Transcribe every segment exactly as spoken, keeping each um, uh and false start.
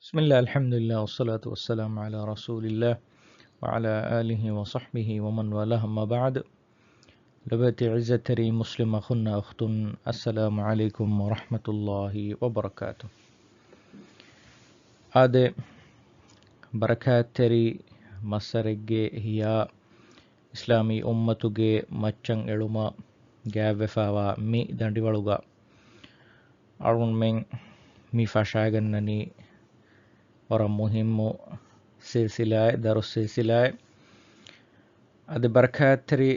بسم الله، الحمد لله، والصلاة والسلام على رسول الله، وعلى آله وصحبه ومن والاه، أما بعد. ލޮބުވެތި ޢިއްޒަތްތެރި މުސްލިމް އަޚުންނާ އުޚްތުން، السلام عليكم ورحمة الله وبركاته. އާދެ، ބަރަކާތްތެރި މައްސަރެއްގެ ހިޔާ އިސްލާމީ އުއްމަތުގެ މައްޗަށް އެޅުމަށް ގާތްވެފައިވާ މި ދަނޑިވަޅުގަ އަޅުގަނޑުމެން މި ފަށާގަންނަނީ ވަރަށް މުހިއްމު ސިލްސިލާއެއް، ދަރުސް ސިލްސިލާއެއް. އަދި ބަރަކާތްތެރި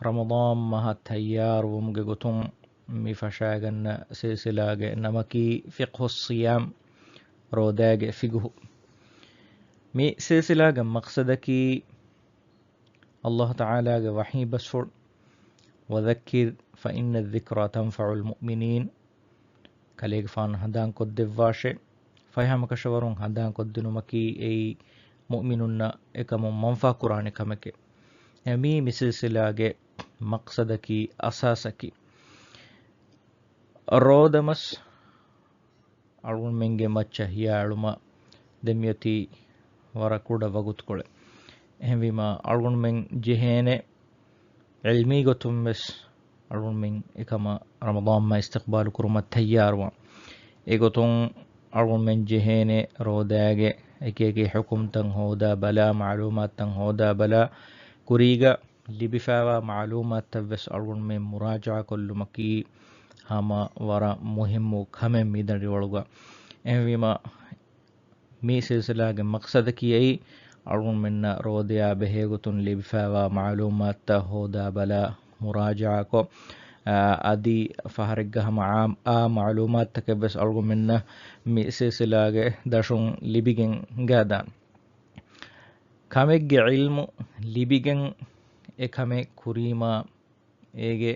ރަމަޟާން މަހަށް ތައްޔާރުވުމުގެ ގޮތުން މި ފަށާގަންނަ ސިލްސިލާގެ ނަމަކީ ފިޤްހުއްޞިޔާމް، ރޯދާގެ ފިޤްހު. މި ސިލްސިލާގެ މަޤްޞަދަކީ އައްލާހު ތަޢާލާގެ ވަޙީ ބަސްފުޅު، وذكر فإن الذكرى تنفع المؤمنين، ކަލޭގެފާނު ހަނދާންކޮށްދެއްވާށޭ، ފަހެ ހަމަކަށަވަރުން ހަނދާންކޮށްދިނުމަކީ އެއީ މުއުމިނުންނަށް އެކަމުން މަންފާކުރާނެ ކަމެކޭ. އެ މީ މި ސިލްސިލާގެ މަޤްޞަދަކީ، އަސާސަކީ. ރޯދަމަސް އަޅުގަނޑުމެންގެ މައްޗަށް ހިޔާއެޅުމަށް ދެން މިއޮތީ ވަރަށް ކުޑަ ވަގުތުކޮޅެއް. އެހެންވީމަ، އަޅުގަނޑުމެން ޖެހޭނެ ޢިލްމީ ގޮތުން ވެސް އަޅުގަނޑުމެން އެކަމަށް ރަމަޟާން މަހަށް އިސްތިޤްބާލު ކުރުމަށް ތައްޔާރުވާން. އެގޮތުން އަޅުގަނޑުމެން ޖެހޭނެ ރޯދާގެ އެކިއެކި ޙުކުމްތައް ހޯދާ ބަލާ، މަޢުލޫމާތުތައް ހޯދާ ބަލާ، ކުރީގަ ލިބިފައިވާ މަޢުލޫމާތުތައް ވެސް އަޅުގަނޑުމެން މުރާޖަޢާ ކޮށްލުމަކީ ހަމަ ވަރަށް މުހިއްމު ކަމެއް މި ދަނޑިވަޅުގަ. އެހެންވީމަ، މި ސިލްސިލާގެ މަޤްޞަދަކީ އެއީ، އަޅުގަނޑުމެންނަށް ރޯދަޔާ ބެހޭގޮތުން ލިބިފައިވާ މަޢުލޫމާތުތައް ހޯދާ ބަލާ، މުރާޖަޢާކޮށް، އާ، އަދި ފަހަރެއްގަ ހަމަ ޢާ، އާ މަޢުލޫމާތުތަކެއް ވެސް އަޅުގަނޑުމެންނަށް މި ސިލްސިލާގެ ދަށުން ލިބިގެން ހިނގާދާނެ. ކަމެއްގެ ޢިލްމު ލިބިގެން އެ ކަމެއް ކުރީމާ، އޭގެ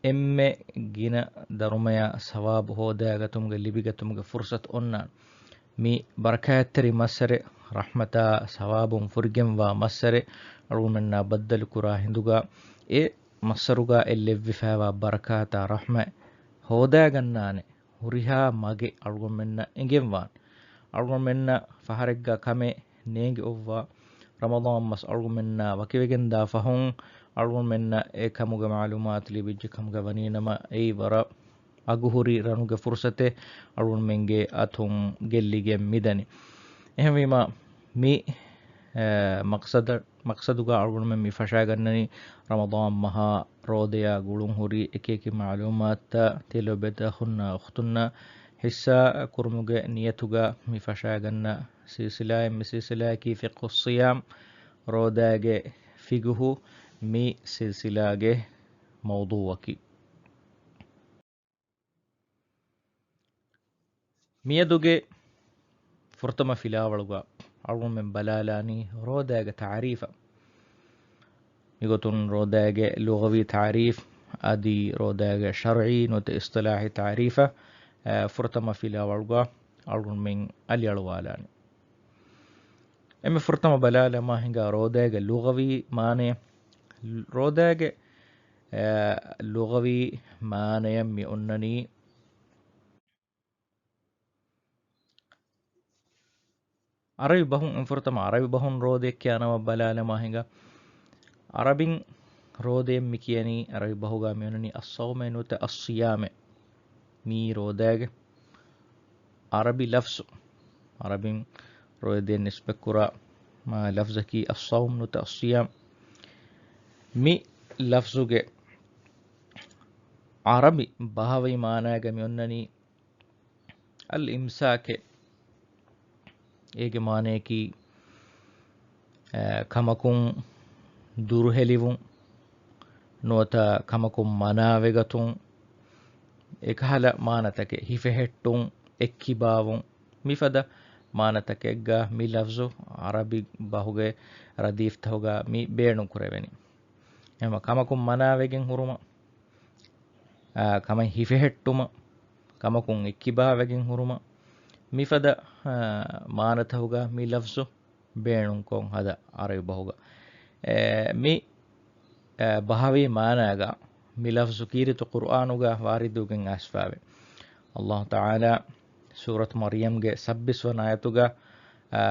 އެންމެ ގިނަ ދަރުމަޔާ ސަވާބު ހޯދާގަތުމުގެ ލިބިގަތުމުގެ ފުރުޞަތު އޮންނާނެ. މި ބަރަކާތްތެރި މައްސަރެއް، ރަޙްމަތާ ސަވާބުން ފުރިގެންވާ މައްސަރެއް، އަޅުގަނޑުމެންނާ ބައްދަލުކުރާ ހިނދުގަ، އެ މައްސަރުގަ އެ ލެއްވިފައިވާ ބަރަކާތާ ރަޙްމަތް ހޯދާގަންނާނެ ހުރިހާ މަގެއް އަޅުގަނޑުމެންނަށް އެނގެންވާނެ. އަޅުގަނޑުމެންނަށް ފަހަރެއްގަ ކަމެއް ނޭނގި އޮއްވާ، ރަމަޟާން މަސް އަޅުގަނޑުމެންނާ ވަކިވެގެންދާ ފަހުން، އަޅުގަނޑުމެންނަށް އެ ކަމުގެ މަޢުލޫމާތު ލިބިއްޖެ ކަމުގަ ވަނީނަމަ، އެއީ ވަރަށް އަގުހުރި ރަނުގެ ފުރުޞަތެއް އަޅުގަނޑުމެންގެ އަތުން ގެއްލިގެން މިދަނީ. އެހެންވީމަ، މި، އެ، މަޤްޞަދަށް، މަޤްޞަދުގަ އަޅުގަނޑުމެން މި ފަށާގަންނަނީ، ރަމަޟާން މަހާ ރޯދަޔާ ގުޅުން ހުރި އެކިއެކި މަޢުލޫމާތުތައް ތިލޮބެތި އަޚުންނާ އުޚްތުންނާ ހިއްސާ ކުރުމުގެ ނިޔަތުގަ މި ފަށާގަންނަ ސިލްސިލާއެއް. މި ސިލްސިލާއަކީ ފިޤްހުއްޞިޔާމް، ރޯދާގެ ފިޤުހު، މި ސިލްސިލާގެ މައުޟޫޢަކީ. މިއަދުގެ ފުރަތަމަ ފިލާވަޅުގަ އަޅުގަނޑުމެން ބަލާލާނީ ރޯދާގެ ތަޢުރީފަށް. މިގޮތުން ރޯދާގެ ލުޣަވީ ތަޢުރީފް އަދި ރޯދާގެ ޝަރުޢީ ނުވަތަ އިޞްޠިލާޙީ ތަޢުރީފަށް، އަ، ފުރަތަމަ ފިލާވަޅުގަ އަޅުގަނޑުމެން އަލިއަޅުވާލާނީ. އެންމެ ފުރަތަމަ ބަލާލަމާ ހިނގާ ރޯދާގެ ލުޣަވީ މާނަޔަށް. ރޯދާގެ، އަ، ލުޣަވީ މާނަޔަށް މި އޮންނަނީ، ޢަރަބި ބަހުން، އެންފުރަތަމަ ޢަރަބި ބަހުން ރޯދައޭ ކިޔާ ނަމަ ބަލާލަމާ ހިނގާ. ޢަރަބިން ރޯދައޭ މި ކިޔަނީ، ޢަރަބި ބަހުގަ މި އޮންނަނީ އައްޞައުމޭ ނުވަތަ އައްޞިޔާމޭ. މީ ރޯދާގެ ޢަރަބި ލަފްޒު. ޢަރަބިން ރޯދައޭ ނިސްބަތްކުރާ، މާ، ލަފްޒަކީ އައްޞައުމް ނުވަތަ އައްޞިޔާމް. މި ލަފްޒުގެ ޢަރަބި ބަހަވީ މާނާގަ މި އޮންނަނީ އަލް އިމްސާކޭ. އޭގެ މާނަޔަކީ، އަ، ކަމަކުން ދުރުހެލިވުން، ނުވަތަ ކަމަކުން މަނާވެގަތުން، އެކަހަލަ މާނަތަކެއް، ހިފެހެއްޓުން، އެއްކިބާވުން، މިފަދަ މާނަތަކެއްގަ މި ލަފްޒު ޢަރަބި ބަހުގެ ރަދީފްތަކުގަ މި ބޭނުން ކުރެވެނީ. އެހެންވީމަ ކަމަކުން މަނާވެގެން ހުރުމަށް، އާ، ކަމެއް ހިފެހެއްޓުމަށް، ކަމަކުން އެއްކިބާވެގެން ހުރުމަށް، މިފަދަ، އާ، މާނަތަކުގަ މި ލަފްޒު ބޭނުންކޮށް ހަދާ ޢަރަބި ބަހުގަ. އެ، މި، އެ، ބަހަވީ މާނާގަ މި ލަފްޒު ކީރިތި ޤުރުއާނުގަ ވާރިދުވެގެން އައިސްފައިވޭ. އައްލާހު ތަޢާލާ ސޫރަތު މަރްޔަމްގެ ސައްބީސް ވަނަ އާޔަތުގަ، އާ،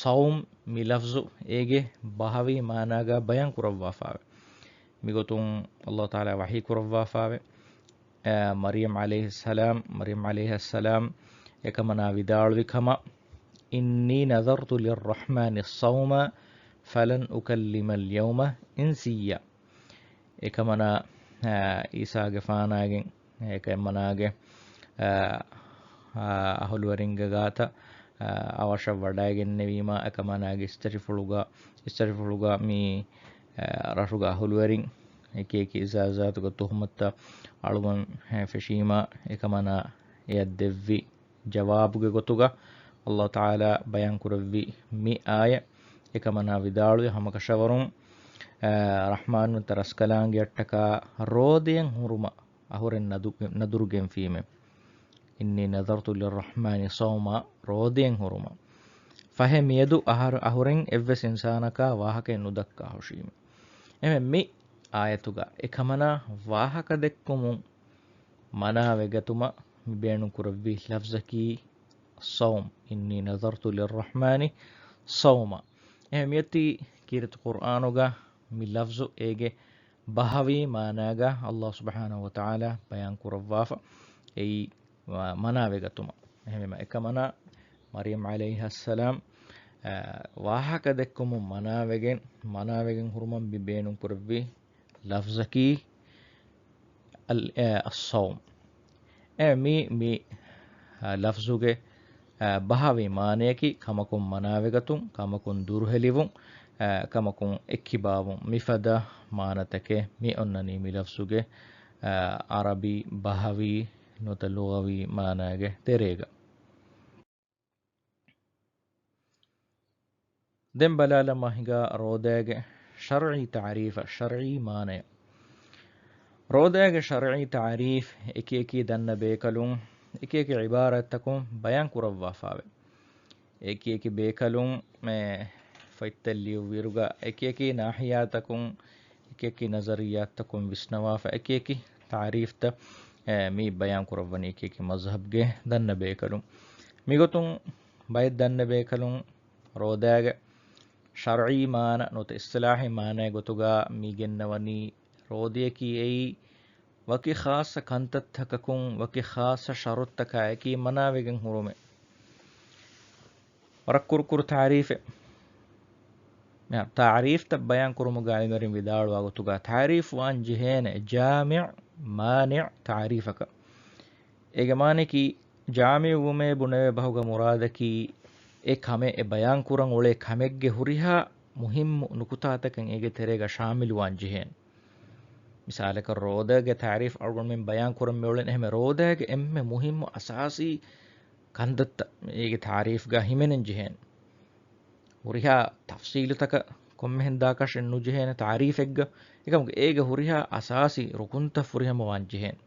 ޞައުމް މި ލަފްޒު އޭގެ ބަހަވީ މާނާގަ ބަޔާން ކުރައްވާފާވެ. މިގޮތުން އައްލާހު ތަޢާލާ ވަޙީ ކުރައްވާފާވެ. އާ، މަރްޔަމް ޢަލައިހައްސަލާމް، މަރްޔަމް ޢަލައިހައްސަލާމް އެކަމަނާ ވިދާޅުވި ކަމަށް، "إني نذرت للرحمن صوما فلن أكلم اليوم إنسيا." އެކަމަނާ، އާ، ޢީސާގެފާނާގެން، އެކަމަނާގެ، އާ، އާ، އަހުލުވެރިންގެ ގާތަށް، އާ، އަވަށަށް ވަޑައިގެންނެވީމާ، އެކަމަނާގެ އިސްތަށިފުޅުގަ، އިސްތަށިފުޅުގަ މި، އާ، ރަށުގެ އަހުލުވެރިން އެކި އެކި ޒާތްޒާތުގެ ތުހުމަތުތައް އަޅުގަނޑު ފެށީމާ، އެކަމަނާ އެޔަށް ދެއްވި ޖަވާބުގެ ގޮތުގަ އައްލާހު ތަޢާލާ ބަޔާން ކުރެއްވި މި އާޔަތް އެކަމަނާ ވިދާޅުވި ހަމަކަށަވަރުން، އާ، ރަޙްމާން ވަންތަ ރަސްކަލާނގެއަށްޓަކާ ރޯދައެއް ހުރުމަށް އަހުރެން ނަދު-، ނަދުރު ގެންފީމެ. "إني نذرت للرحمن صوما" ރޯދައެއް ހުރުމަށް. ފަހެ މިއަދު އަހަރު-، އަހުރެން އެއްވެސް އިންސާނަކާ ވާހަކައެއް ނުދައްކާ ހުށީމެ. އެހެން މި އާޔަތުގަ އެކަމަނާ ވާހަކަ ދެއްކުމުން މަނާވެގަތުމަށް މި ބޭނުން ކުރެއްވި ލަފްޒަކީ ޞައުމް. "إني نذرت للرحمن صوما." އެހެން މިއޮތީ ކީރިތި ޤުރްއާނުގަ މި ލަފްޒު އޭގެ ބަހަވީ މާނާގަ އައްލާހު ސުބްޙާނަހު ވަތަޢާލާ ބަޔާން ކުރައްވާފަ، އެއީ މަ-، މަނާވެގަތުމަށް. އެހެންވީމަ އެކަމަނާ މަރްޔަމް ޢަލައިހައްސަލާމް، އާ، ވާހަކަ ދެއްކުމުން މަނާވެގެން، މަނާވެގެން ހުރުމަށް މި ބޭނުން ކުރެއްވި ލަފްޒަކީ އަލް-، އެ، އައްޞައުމް. އެ، މި، މި، އަ، ލަފްޒުގެ، އަ، ބަހަވި މާނަޔަކީ ކަމަކުން މަނާވެގަތުން، ކަމަކުން ދުރުހެލިވުން، އަ، ކަމަކުން އެއްކިބާވުން. މިފަދަ މާނަތަކެއް މި އޮންނަނީ މި ލަފްޒުގެ، އަ، ޢަރަބީ ބަހަވީ ނުވަތަ ލުޣަވީ މާނާގެ ތެރޭގަ. ދެން ބަލާލަމާ ހިނގާ ރޯދައިގެ ޝަރްޢީ ތަޢުރީފަށް، ޝަރްޢީ މާނަޔަށް. ރޯދައިގެ ޝަރްޢީ ތަޢުރީފް އެކި އެކި ދަންނަ ބޭކަލުން އެކި އެކި ޢިބާރާތްތަކުން ބަޔާން ކުރައްވާފާވެ. އެކި އެކި ބޭކަލުން މެ ފޮތްތައް ލިޔުއްވިއިރުގަ އެކި އެކި ނާޙިޔާތަކުން އެކި އެކި ނަޒަރިއްޔާތްތަކުން ވިސްނަވާފަ، އެކި އެކި ތަޢުރީފްތައް، އެ، މި ބަޔާން ކުރައްވަނީ އެކި އެކި މަޒްހަބްގެ ދަންނަ ބޭކަލުން. މިގޮތުން ބައެއް ދަންނަ ބޭކަލުން ރޯދައިގެ ޝަރްޢީ މާނަ ނުވަތަ އިޞްޠިލާޙީ މާނައިގެ ގޮތުގަ މި ގެންނަވަނީ ރޯދަޔަކީ އެއީ ވަކި ޚާއްޞަ ކަންތައްތަކަކުން ވަކި ޚާއްޞަ ޝަރުޠުތަކާއެކީ މަނާވެގެން ހުރުމެއް. ވަރަށް ކުރު ކުރު ތަޢުރީފެއް. ތަޢުރީފްތައް ބަޔާން ކުރުމުގަ ޢިލްމުވެރިން ވިދާޅުވާ ގޮތުގަ ތަޢުރީފް ވާން ޖެހޭނެ ޖާމިޢު މާނިޢު ތަޢުރީފަކަށް. އޭގެ މާނަޔަކީ ޖާމިޢު ވުމޭ ބުނެވޭ ބަހުގަ މުރާދަކީ އެ ކަމެއް، އެ ބަޔާން ކުރަން އުޅޭ ކަމެއްގެ ހުރިހާ މުހިއްމު ނުކުތާތަކެއް އޭގެ ތެރޭގަ ޝާމިލުވާން ޖެހޭނެ. މިސާލަކަށް ރޯދައިގެ ތަޢުރީފް އަޅުގަނޑުމެން ބަޔާން ކުރަން މިއުޅެނީ އެހެންމެ ރޯދައިގެ އެންމެ މުހިއްމު އަސާސީ ކަންތައްތައް އޭގެ ތަޢުރީފްގަ ހިމެނެން ޖެހޭނެ. ހުރިހާ ތަފްޞީލުތަކަށް ކޮންމެހެން ދާކަށެއް ނުޖެހޭނެ ތަޢުރީފެއްގަ، އެކަމަކު އޭގެ ހުރިހާ އަސާސީ ރުކުންތައް ފުރިހަމަވާން ޖެހޭނެ.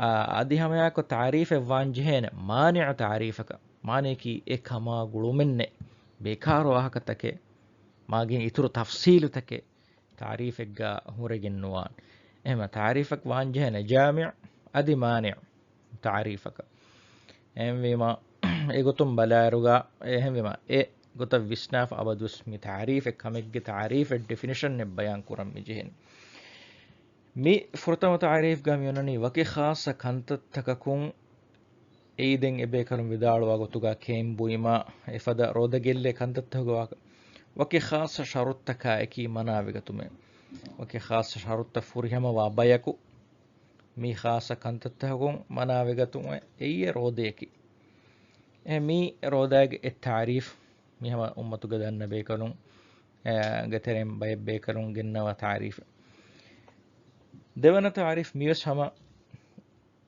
އާ، އަދި ހަމައެއާއެކު ތަޢުރީފެއް ވާން ޖެހޭނެ މާނިޢު ތަޢުރީފަކަށް. މާނަޔަކީ އެ ކަމާ ގުޅުމެއްނެއް، ބޭކާރު ވާހަކަތަކެއް، މާގިނަ އިތުރު ތަފްޞީލުތަކެއް ތަޢުރީފެއްގަ ހުރެގެން ނުވާން. އެހެންވީމަ ތަޢުރީފަކަށް ވާން ޖެހޭނެ ޖާމިޢު އަދި މާނިޢު ތަޢުރީފަކަށް. އެހެންވީމަ، އެގޮތުން ބަލާއިރުގަ، އެހެންވީމަ، އެ ގޮތަށް ވިސްނާފަ އަބަދުވެސް މި ތަޢުރީފެއް ކަމެއްގެ ތަޢުރީފެއް ޑެފިނިޝަނެއް ބަޔާން ކުރަން މި ޖެހެނީ. މި ފުރަތަމަ ތަޢުރީފްގަ މި އޮންނަނީ ވަކި ޚާއްޞަ ކަންތައްތަކަކުން އެއީ ދެން އެބޭކަލުން ވިދާޅުވާ ގޮތުގަ ކެއިން ބުއިމާ އެފަދަ ރޯދަ ގެއްލޭ ކަންތައްތަކުގެ ވާހަކަ. ވަކި ޚާއްޞަ ޝަރުޠުތަކާ އެކީ މަނާވެގަތުމެއް. ވަކި ޚާއްޞަ ޝަރުޠުތައް ފުރިހަމަވާ ބަޔަކު މި ޚާއްޞަ ކަންތައްތަކުން މަނާވެގަތުމެއް އެއީ ރޯދަޔަކީ. އެ މީ ރޯދައިގެ އެއް ތަޢުރީފް. މި ހަމަ އުއްމަތުގެ ދަންނަ ބޭކަލުން، އެ، ގެ ތެރެއިން ބައެއް ބޭކަލުން ގެންނަވާ ތަޢުރީފެއް. ދެވަނަ ތަޢުރީފް މިވެސް ހަމަ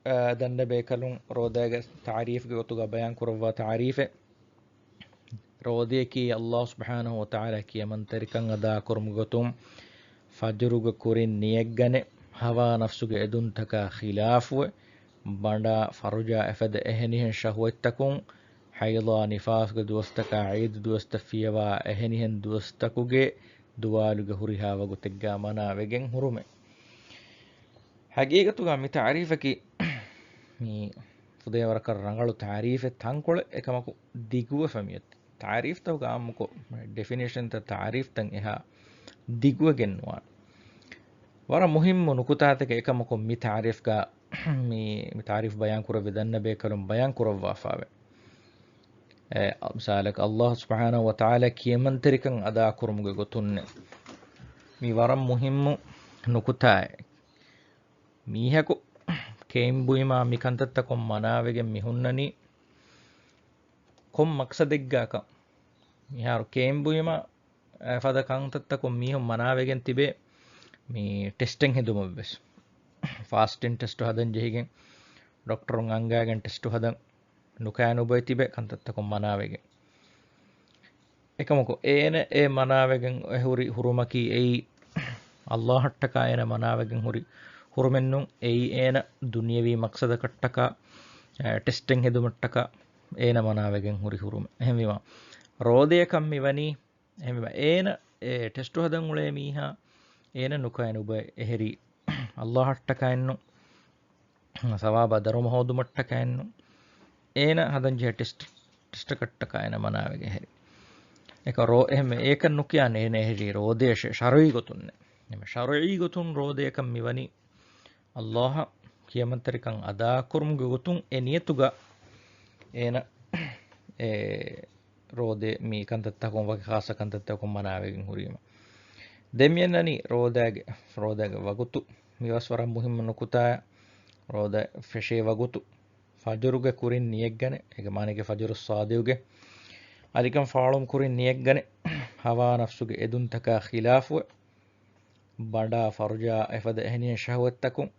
އާ، ދަންނަ ބޭކަލުން ރޯދައިގެ ތަޢުރީފްގެ ގޮތުގަ ބަޔާން ކުރައްވާ ތަޢުރީފެއް. ރޯދަޔަކީ އައްލާހު ސުބްޙާނަހު ވަތަޢާލާ ކިޔަމަންތެރިކަން އަދާކުރުމުގެ ގޮތުން ފަޖުރުގެ ކުރިން ނިޔަތްގަނެ، ހަވާ ނަފްސުގެ އެދުންތަކާ ޚިލާފުވެ، ބަނޑާ ފަރުޖާ އެފަދަ އެހެނިހެން ޝަހުވަތްތަކުން، ޙައިޟާ ނިފާސްގެ ދުވަސްތަކާ ޢީދު ދުވަސްތައް ފިޔަވާ އެހެނިހެން ދުވަސްތަކުގެ ދުވާލުގެ ހުރިހާ ވަގުތެއްގަ މަނާވެގެން ހުރުމެއް. ޙަޤީޤަތުގަ މި ތަޢުރީފަކީ މި ފުދޭވަރަކަށް ރަނގަޅު ތާރީފެއް ތަންކޮޅެއް އެކަމަކު ދިގުވެފަ މިއޮތީ. ތާރީފްތަކުގަ އާއްމުކޮށް ޑެފިނޭޝަންތައް ތާރީފްތައް އެހާ ދިގުވެގެން ނުވާނެ. ވަރަށް މުހިއްމު ނުކުތާތަކެއް އެކަމަކު މި ތާރީފްގަ މި، މި ތާރީފް ބަޔާން ކުރެއްވި ދަންނަ ބޭކަލުން ބަޔާން ކުރައްވާފާވޭ. އެ، މިސާލަކަށް ﷲ ސުބްޙާނަހޫ ވަތަޢާލާ ކިޔަމަންތެރިކަން އަދާކުރުމުގެ ގޮތުންނެ. މި ވަރަށް މުހިއްމު ނުކުތާއެއް. މީހަކު ކެއިން ބުއިމާ މި ކަންތައްތަކުން މަނާވެގެން މި ހުންނަނީ ކޮން މަޤްޞަދެއްގާކަން؟ މިހާރު ކެއިން ބުއިމާ އެފަދަ ކަންތައްތަކުން މީހުން މަނާވެގެން ތިބޭ މި ޓެސްޓެއް ހެދުމަށްވެސް. ފާސްޓިން ޓެސްޓު ހަދަން ޖެހިގެން، ޑޮކްޓަރުން އަންގާގެން ޓެސްޓު ހަދަން ނުކައި ނުބޮއި ތިބޭ ކަންތައްތަކުން މަނާވެގެން. އެކަމަކު އޭނަ އެ މަނާވެގެން އެ ހުރި ހުރުމަކީ އެއީ ﷲ އަށްޓަކާ އޭނަ މަނާވެގެން ހުރި ހުރުމެއްނޫން. އެއީ އޭނަ ދުނިޔަވީ މަޤްޞަދަކަށްޓަކާ، އެ، ޓެސްޓެއް ހެދުމަށްޓަކާ އޭނަ މަނާވެގެން ހުރި ހުރުމެއް. އެހެންވީމަ، ރޯދަޔަކަށް މިވަނީ، އެހެންވީމަ، އޭނަ އެ ޓެސްޓު ހަދަން އުޅޭ މީހާ އޭނަ ނުކައި ނުބޮއި އެހެރީ ﷲ އަށްޓަކާއެއްނު، ސަވާބާ ދަރުމަ ހޯދުމަށްޓަކާއެއްނު. އޭނަ ހަދަން ޖެހޭ ޓެސްޓް، ޓެސްޓަކަށްޓަކާ އޭނަ މަނާވެގެން ހެރި. އެކަ ރޯ-، އެހެން އޭކަށް ނުކިޔާނެ އޭނަ ހެރީ ރޯދަޔަށް ޝަ-، ޝަރުޢީ ގޮތުންނެ. އެހެން ޝަރުޢީ ގޮތުން ރޯދަޔަކަށް މިވަނީ ﷲ އަށް ކިޔަމަންތެރިކަން އަދާކުރުމުގެ ގޮތުން އެ ނިޔަތުގަ އޭނަ އެ ރޯދަ މި ކަންތައްތަކުން ވަކި ޚާއްޞަ ކަންތައްތަކުން މަނާވެގެން ހުރީމަ. ދެން މިއަންނަނީ ރޯދައިގެ، ރޯދައިގެ ވަގުތު. މިވެސް ވަރަށް މުހިއްމު ނުކުތާއެއް. ރޯދަ ފެށޭ ވަގުތު. ފަޖުރުގެ ކުރިން ނިޔަތްގަނެ. އޭގެ މާނައިގެ ފަޖުރު ޞާދިޤުގެ އަލިކަން ފާޅުވުން ކުރިން ނިޔަތްގަނެ. ހަވާ ނަފްސުގެ އެދުންތަކާ ޚިލާފުވެ، ބަނޑާ ފަރުޖާ އެފަދަ އެހެނިހެން ޝަހުވަތްތަކުން،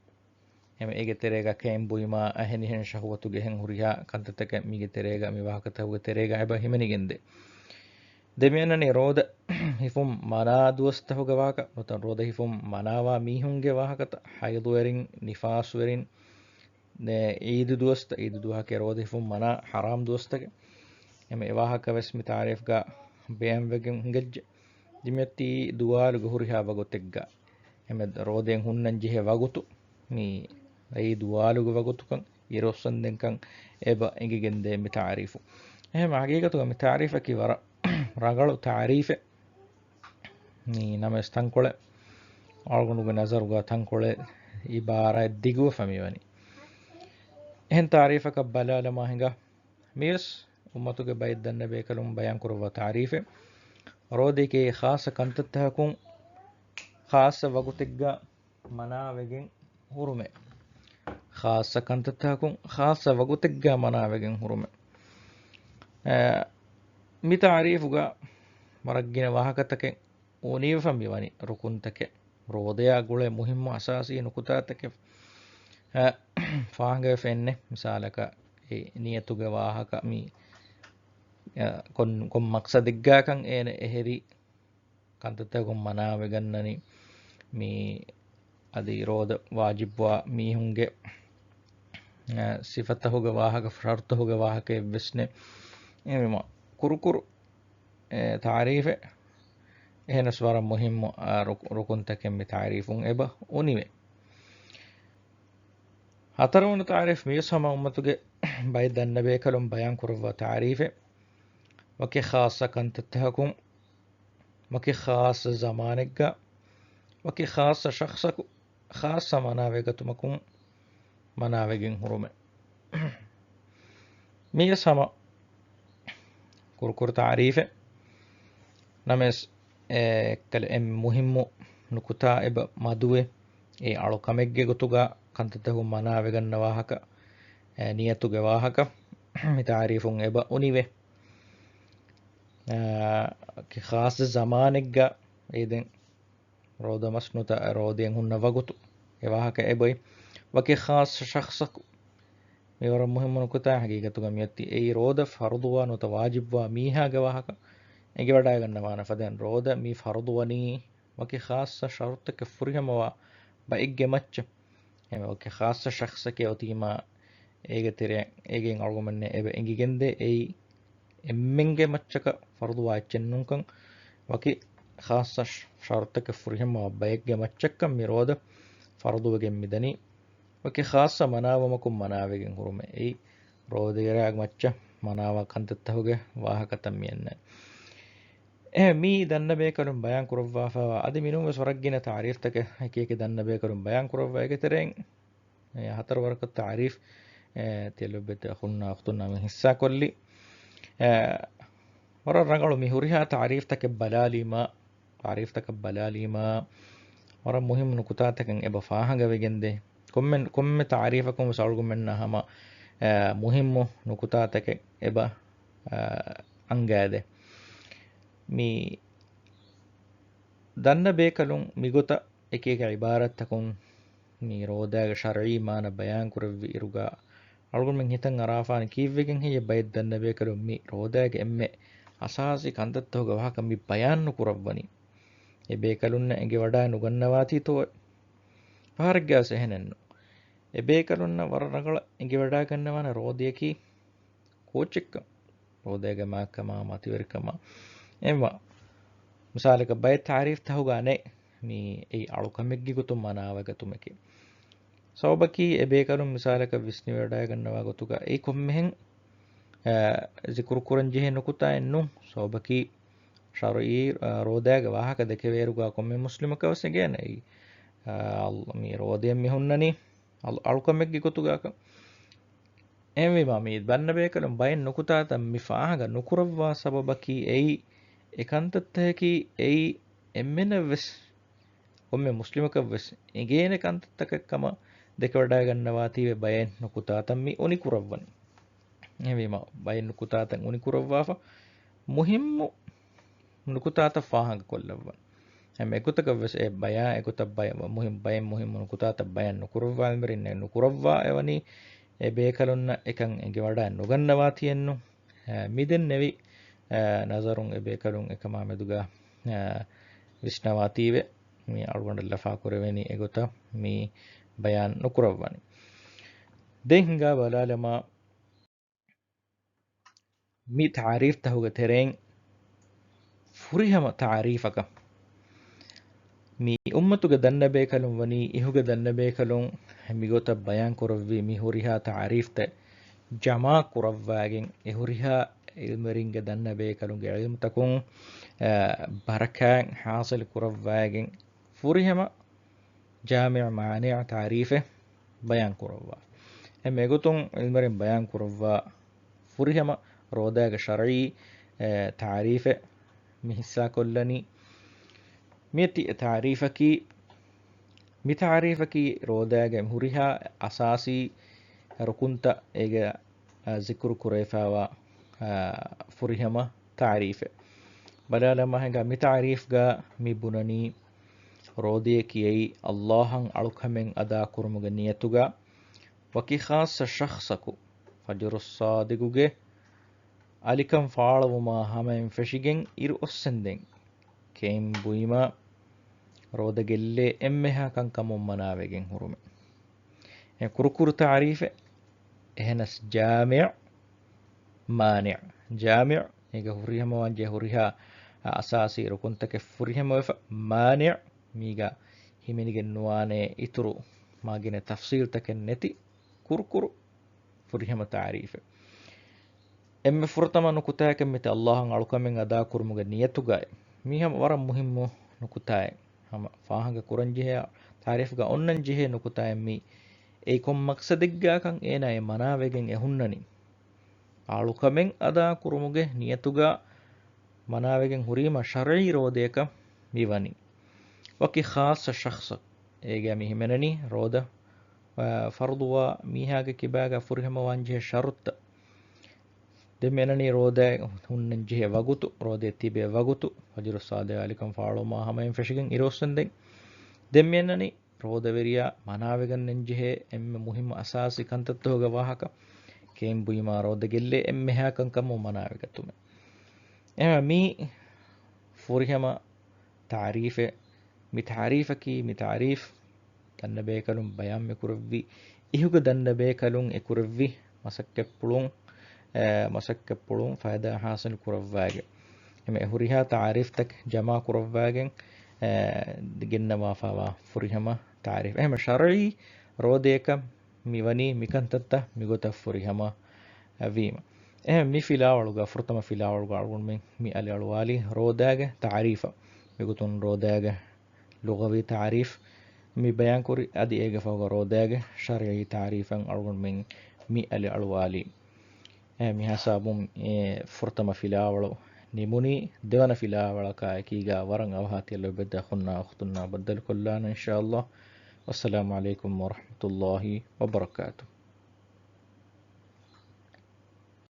އެމެ އޭގެ ތެރޭގަ ކެއިން ބުއިމާ އެހެނިހެން ޝަހުވަތުގެ އެހެން ހުރިހާ ކަންތައްތަކެއް މީގެ ތެރޭގަ، މި ވާހަކަތަކުގެ ތެރޭގަ އެބަ ހިމެނިގެންދޭ. ދެން މިއަންނަނީ ރޯދަ ހިފުން މަނާ ދުވަސްތަކުގެ ވާހަކަ، ނުވަތަ ރޯދަ ހިފުން މަނާވާ މީހުންގެ ވާހަކަތައް، ޙައިޟުވެރިން، ނިފާސްވެރިން، ދެ ޢީދު ދުވަސްތައް، ޢީދު ދުވަހަކީ ރޯދަ ހިފުން މަނާ ޙަރާމް ދުވަސްތަކެއް. އެމެ އެ ވާހަކަ ވެސް މި ތާރީފްގަ ބަޔާންވެގެން ހިނގައްޖެ. ދެން މިއޮތީ ދުވާލުގެ ހުރިހާ ވަގުތެއްގަ. އެމެ ރޯދައިން ހުންނަން ޖެހޭ ވަގުތު މި އެއީ ދުވާލުގެ ވަގުތުކަން، އިރުއޮއްސަންދެންކަން އެބަ އެނގިގެންދޭ މި ތާރީފު. އެހެން ހަގީގަތުގަ މި ތާރީފަކީ ވަރަށް ރަނގަޅު ތާރީފެއް. މި ނަމަވެސް ތަންކޮޅެއް އަޅުގަނޑުގެ ނަޒަރުގަ ތަންކޮޅެއް އިބާރާތް ދިގުވެފަ މިވަނީ. އެހެން ތާރީފަކަށް ބަލާލަމާ ހިނގާ. މިވެސް އުއްމަތުގެ ބައެއް ދަންނަ ބޭކަލުން ބަޔާން ކުރައްވާ ތާރީފެއް. ރޯދައިގެ ޚާއްޞަ ކަންތައްތަކުން ޚާއްޞަ ވަގުތެއްގަ މަނާވެގެން ހުރުމެއް. ޚާއްޞަ ކަންތައްތަކުން ޚާއްޞަ ވަގުތެއްގަ މަނާވެގެން ހުރުމެއް. އަ، މި ތާރީފުގަ ވަރަށް ގިނަ ވާހަކަތަކެއް އުނިވެފަ މިވަނީ ރުކުންތަކެއް. ރޯދަޔާ ގުޅޭ މުހިއްމު އަސާސީ ނުކުތާތަކެއް، އަ، ފާހަގަވެފަ އެންނެ. މިސާލަކަށް އެ ނިޔަތުގެ ވާހަކަ މި، އަ، ކޮން، ކޮން މަޤްޞަދެއްގާކަން އޭނަ އެހެރީ ކަންތައްތަކުން މަނާވެގަންނަނީ. މި އަދި ރޯދަ ވާޖިބްވާ މީހުންގެ، އަ، ސިފަތަހުގެ ވާހަކަ، ޝަރުތަހުގެ ވާހަކައެއްވެސް ނެ. އެމެ ކުރުކުރު، އެ، ތާރީފެއް. އެހެނަސް ވަރަށް މުހިއްމު، އަ، ރުކު-، ރުކުންތަކެއް މި ތާރީފުން އެބަ އުނިވޭ. ހަތަރުވަނަ ތާރީފް މިވެސް ހަމަ އުއްމަތުގެ ބައެއް ދަންނަ ބޭކަލުން ބަޔާން ކުރައްވާ ތާރީފެއް. ވަކި ޚާއްޞަ ކަންތައްތަކަކުން، ވަކި ޚާއްޞަ ޒަމާނެއްގަ، ވަކި ޚާއްޞަ ޝަޚްޞަކު ޚާއްޞަ މަނާވެގަތުމަކުން މަނާވެގެން ހުރުމެއް. މިވެސް ހަމަ ކުރުކުރު ތާރީފެއް. ނަމަވެސް، އެ، އެއްކަލަ އެންމެ މުހިއްމު ނުކުތާ އެބަ މަދުވެ، އެ އަޅުކަމެއްގެ ގޮތުގަ ކަންތައްތަކުން މަނާވެގަންނަ ވާހަކަ، އެ، ނިޔަތުގެ ވާހަކަ، މި ތާރީފުން އެބަ އުނިވެ. އާ، ކި ޚާއްޞަ ޒަމާނެއްގަ އެ ދެން ރޯދަ މަސް ނުތަ ރޯދައިން ހުންނަ ވަގުތު އެ ވާހަކަ އެބައި. ވަކި ޚާއްޞަ ޝަޚްޞަކު. މި ވަރަށް މުހިއްމު ނުކުތާ ހަގީގަތުގަ މިއޮތީ އެއީ ރޯދަ ފަރުޟުވާ ނުތަ ވާޖިބްވާ މީހާގެ ވާހަކަ އެނގިވަޑައިގަންނަވާނެ ފަދައިން ރޯދަ މި ފަރުޟުވަނީ ވަކި ޚާއްޞަ ޝަރުތަކެއް ފުރިހަމަވާ ބައެއްގެ މައްޗަށް. އެމެ ވަކި ޚާއްޞަ ޝަޚްޞެކޭ އޮތީމާ އޭގެ ތެރެއަށް އޭގެން އަޅުގަނޑުމެންނެ އެބަ އެނގިގެންދޭ އެއީ އެންމެންގެ މައްޗަކަށް ފަރުޟުވާ އެއްޗެއް ނޫންކަން ވަކި ޚާއްޞަ ޝަރުތަކެއް ފުރިހަމަވާ ބައެއްގެ މައްޗަށްކަން މި ރޯދަ ފަރުޟުވެގެން މިދަނީ. ވަކި ޚާއްޞަ މަނާވުމަކުން މަނާވެގެން ހުރުމެއް. އެއީ ރޯދައިރާގެ މައްޗަށް މަނާވާ ކަންތައްތަކުގެ ވާހަކަތައް މިއަންނަނީ. އެ މީ ދަންނަ ބޭކަލުން ބަޔާން ކުރައްވާފައިވާ އަދި މިނޫން ވެސް ވަރަށް ގިނަ ތާރީފްތަކެއް އެކި އެކި ދަންނަ ބޭކަލުން ބަޔާން ކުރައްވާ އޭގެ ތެރެއިން އެ ހަތަރު ވަރަކަށް ތާރީފް، އެ، ތިޔަ ލޮބުވެތި އަޚުންނާ އުޚްތުންނާ މި ހިއްސާ ކޮށްލި. އެ، ވަރަށް ރަނގަޅު މި ހުރިހާ ތާރީފްތަކެއް ބަލާލީމާ، ތާރީފްތަކަށް ބަލާލީމާ، ވަރަށް މުހިއްމު ނުކުތާތަކެއް އެބަ ފާހަގަވެގެންދޭ. ކޮންމެ، ކޮންމެ ތާރީފަކުން ވެސް އަޅުގަނޑުމެންނާ ހަމަ، އެ، މުހިއްމު ނުކުތާތަކެއް އެބަ، އެ، އަންގައިދޭ. މި ދަންނަ ބޭކަލުން މިގޮތަށް އެކި އެކި އިބާރާތްތަކުން މި ރޯދާގެ ޝަރްޢީ މާނަ ބަޔާން ކުރެއްވި އިރުގަ، އަޅުގަނޑުމެން ހިތަށް އަރާފާނެ ކީއްވެގެން ހެއްޔޭ ބައެއް ދަންނަ ބޭކަލުން މި ރޯދާގެ އެންމެ އަސާސީ ކަންތައްތަކުގެ ވާހަކަ މި ބަޔާން ނުކުރައްވަނީ؟ އެ ބޭކަލުންނަށް އެނގިވަޑާ ނުގަންނަވާތީތޯއެ؟ ފަހަރެއްގަ ވެސް އެހެނެއްނު. އެ ބޭކަލުންނަށް ވަރަށް ރަނގަޅަށް އެނގިވަޑާގަންނަވާނެ ރޯދަޔަކީ ކޯއްޗެއްކަން، ރޯދައިގެ މާތްކަމާ، މަތިވެރިކަމާ އެންމެ މިސާލަކަށް ބައެއް ތާރީފްތަކުގަ ނެތް މި އެއީ އަޅުކަމެއްގެ ގޮތުން މަނާވެގަތުމެކޭ. ސަބަބަކީ އެ ބޭކަލުން މިސާލަކަށް ވިސްނިވަޑައިގަންނަވާ ގޮތުގަ އެއީ ކޮންމެހެން، އަ، ޒިކުރު ކުރަން ޖެހޭ ނުކުތާއެއް ނޫން. ސަބަބަކީ ޝަރުޢީ، އަ، ރޯދާގެ ވާހަކަ ދެކެވޭއިރުގަ ކޮންމެ މުސްލިމަކަށް ވެސް އެނގޭނެ އެއީ، އަ، މި ރޯދައެއް މި ހުންނަނީ އަޅު-، އަޅުކަމެއްގެ ގޮތުގަކަށް. އެހެންވީމާ، މި ދަންނަ ބޭކަލުން ބައެއް ނުކުތާތައް މި ފާހަގަ ނުކުރައްވާ ސަބަބަކީ އެއީ، އެ ކަންތައްތަކަކީ އެއީ، އެންމެނަށް ވެސް، ކޮންމެ މުސްލިމަކަށް ވެސް އެނގޭނެ ކަންތައްތަކެއް ކަމަށް ދެކެވަޑައިގަންނަވާތީވެ ބައެއް ނުކުތާތައް މި އުނިކުރައްވަނީ. އެހެންވީމާ، ބައެއް ނުކުތާތައް އުނިކުރައްވާފަ، މުހިއްމު ނުކުތާތައް ފާހަގަކޮށްލައްވަން. ހަމަ އެގޮތަކަށް ވެސް އެ ބަޔާން އެގޮތަށް ބަޔަ-، މުހި-، ބައެއް މުހިއްމު ނުކުތާތައް ބަޔާން ނުކުރައްވާ އެމެރިން ނުކުރައްވާ އެވަނީ އެ ބޭކަލުންނަށް އެކަން އެނގިވަޑައި ނުގަންނަވާތީއެއްނު. އެ، މި ދެންނެވި، އެ، ނަޒަރުން އެ ބޭކަލުން އެކަމާ މެދުގަ، އެ، ވިސްނަވާތީވެ މި އަޅުގަނޑަށް ލަފާކުރެވެނީ އެގޮތަށް މި ބަޔާން ނުކުރައްވަނީ. ދެން ހިނގާ ބަލާލަމާ، މި ތާރީފްތަކުގެ ތެރެއިން ފުރިހަމަ ތާރީފަކަށް މި އުއްމަތުގެ ދަންނަބޭކަލުން ވަނީ އިހުގެ ދަންނަބޭކަލުން މިގޮތަށް ބަޔާން ކުރެއްވި މި ހުރިހާ ތާރީފްތައް ޖަމާ ކުރައްވާގެން އެ ހުރިހާ ޢިލްމުވެރިންގެ ދަންނަބޭކަލުންގެ ޢިލްމުތަކުން، އަ، ބަރަކާތް ޙާޞިލް ކުރައްވާގެން ފުރިހަމަ ޖާމިޢު މާނިޢު ތާރީފެއް ބަޔާން ކުރައްވާ. އެ މެގޮތުން ޢިލްމުވެރިން ބަޔާން ކުރައްވާ ފުރިހަމަ ރޯދާގެ ޝަރްޢީ، އެ، ތާރީފެއް މި ހިއްސާކޮށްލަނީ. މިއޮތީ އެ ތާރީފަކީ، މި ތާރީފަކީ ރޯދާގެ ހުރިހާ އަސާސީ ރުކުންތައް އޭގެ އަ، ޒިކުރު ކުރެވިފައިވާ، އަ، ފުރިހަމަ ތާރީފެއް. ބަލާލަމާ ހިނގާ މި ތާރީފްގަ މި ބުނަނީ، ރޯދަޔަކީ އެއީ އައްލާހަށް އަޅުކަމެއް އަދާކުރުމުގެ ނިޔަތުގަ ވަކި ޚާއްޞަ ޝަޚްޞަކު ފަޖުރުއްޞާދިޤުގެ އަލިކަން ފާޅުވުމާ ހަމައިން ފެށިގެން އިރު އޮއްސެންދެން ކެއިން ބުއިމާ ރޯދަ ގެއްލޭ އެންމެހާ ކަންކަމުން މަނާވެގެން ހުރުމެއް. އެ ކުރުކުރު ތާރީފެއް، އެހެނަސް ޖާމިޢު، މާނިޢު. ޖާމިޢު، އޭގަ ހުރިހަމަވާންޖެހޭ ހުރިހާ އަސާސީ ރުކުންތަކެއް ފުރިހަމަވެފަ. މާނިޢު، މީގަ ހިމެނިގެން ނުވާނޭ އިތުރު މާ ގިނަ ތަފްޞީލްތަކެއް ނެތި ކުރުކުރު ފުރިހަމަ ތާރީފެއް. އެންމެ ފުރަތަމަ ނުކުތާއަކަށް މިތި އައްލާހަށް އަޅުކަމެއް އަދާކުރުމުގެ ނިޔަތުގައި. މީ ހަމަ ވަރަށް މުހިއްމު ނުކުތާއެއް. ހަމަ ފާހަގަ ކުރަންޖެހޭ، ތާރީފްގަ އޮންނަންޖެހޭ ނުކުތާއެއް މީ. އެއީ ކޮން މަޤްޞަދެއްގާކަން އޭނާ އެ މަނާވެގެން އެ ހުންނަނީ؟ އަޅުކަމެއް އަދާކުރުމުގެ ނިޔަތުގަ މަނާވެގެން ހުރީމަ ޝަރްޢީ ރޯދަޔަކަށް މި ވަނީ. ވަކި ޚާއްޞަ ޝަޚްޞަކު. އޭގަ މި ހިމެނެނީ ރޯދަ، އަ، ފަރުޟުވާ މީހާގެ ކިބާގަ ފުރިހަމަވާންޖެހޭ ޝަރުޠުތައް. ދެން މި އަންނަނީ ރޯދަ ހުންނަންޖެހޭ ވަގުތު، ރޯދަ ތިބޭ ވަގުތު، ފަޖުރުއްޞާދިޤު އަލިކަން ފާޅުވުމާ ހަމައިން ފެށިގެން އިރުއޮއްސެންދެން. ދެން މި އަންނަނީ ރޯދަވެރިޔާ މަނާވެގަންނަންޖެހޭ އެންމެ މުހިއްމު އަސާސީ ކަންތައްތަކުގެ ވާހަކަ، ކެއިން ބުއިމާ ރޯދަ ގެއްލޭ އެންމެހާ ކަންކަމުން މަނާވެގަތުމެއް. އެހެންވެ މީ ފުރިހަމަ ތާރީފެއް. މި ތާރީފަކީ، މި ތާރީފް ދަންނަބޭކަލުން ބަޔާން މިކުރެއްވި، އިހުގެ ދަންނަބޭކަލުން އެކުރެއްވި މަސައްކަތްޕުޅުން، އެ، މަސައްކަތްޕުޅުން ފައިދާ ހާސިލް ކުރައްވާގެ. އެމެ ހުރިހާ ތާރީފްތަކެއް ޖަމާ ކުރައްވާގެން، އެ، ގެންނަވާފައިވާ ފުރިހަމަ ތާރީފް. އެހެން ޝަރްޢީ ރޯދަޔަކަށް މިވަނީ މިކަންތައްތައް މިގޮތަށް ފުރިހަމަ ވީމަ. އެހެން މި ފިލާވަޅުގަ، ފުރަތަމަ ފިލާވަޅުގަ އަޅުގަނޑުމެން މި އަލި އަޅުވާލީ ރޯދައިގެ ތަޢުރީފަށް. މިގޮތުން ރޯދައިގެ ލުޣަވީ ތަޢުރީފު މި ބަޔާންކުރި، އަދި އޭގެ ފަހުގަ ރޯދައިގެ ޝަރުޢީ ތަޢުރީފަށް އަޅުގަނޑުމެން މި އަލި އަޅުވާލީ. އެ، މި ހިސާބުން އެ ފުރަތަމަ ފިލާވަޅު ނިމުނީ. ދެވަނަ ފިލާވަޅަކާ އެކީގަ ވަރަށް އަވަހަށް ތިޔަ ލޮބުވެތި އަޚުންނާ އުޚްތުންނާ ބައްދަލުކޮށްލާނަން އިންޝާﷲ. ވައްސަލާމު ޢަލައިކުމް ވަރަޙްމަތުﷲ ވަބަރަކާތުހު.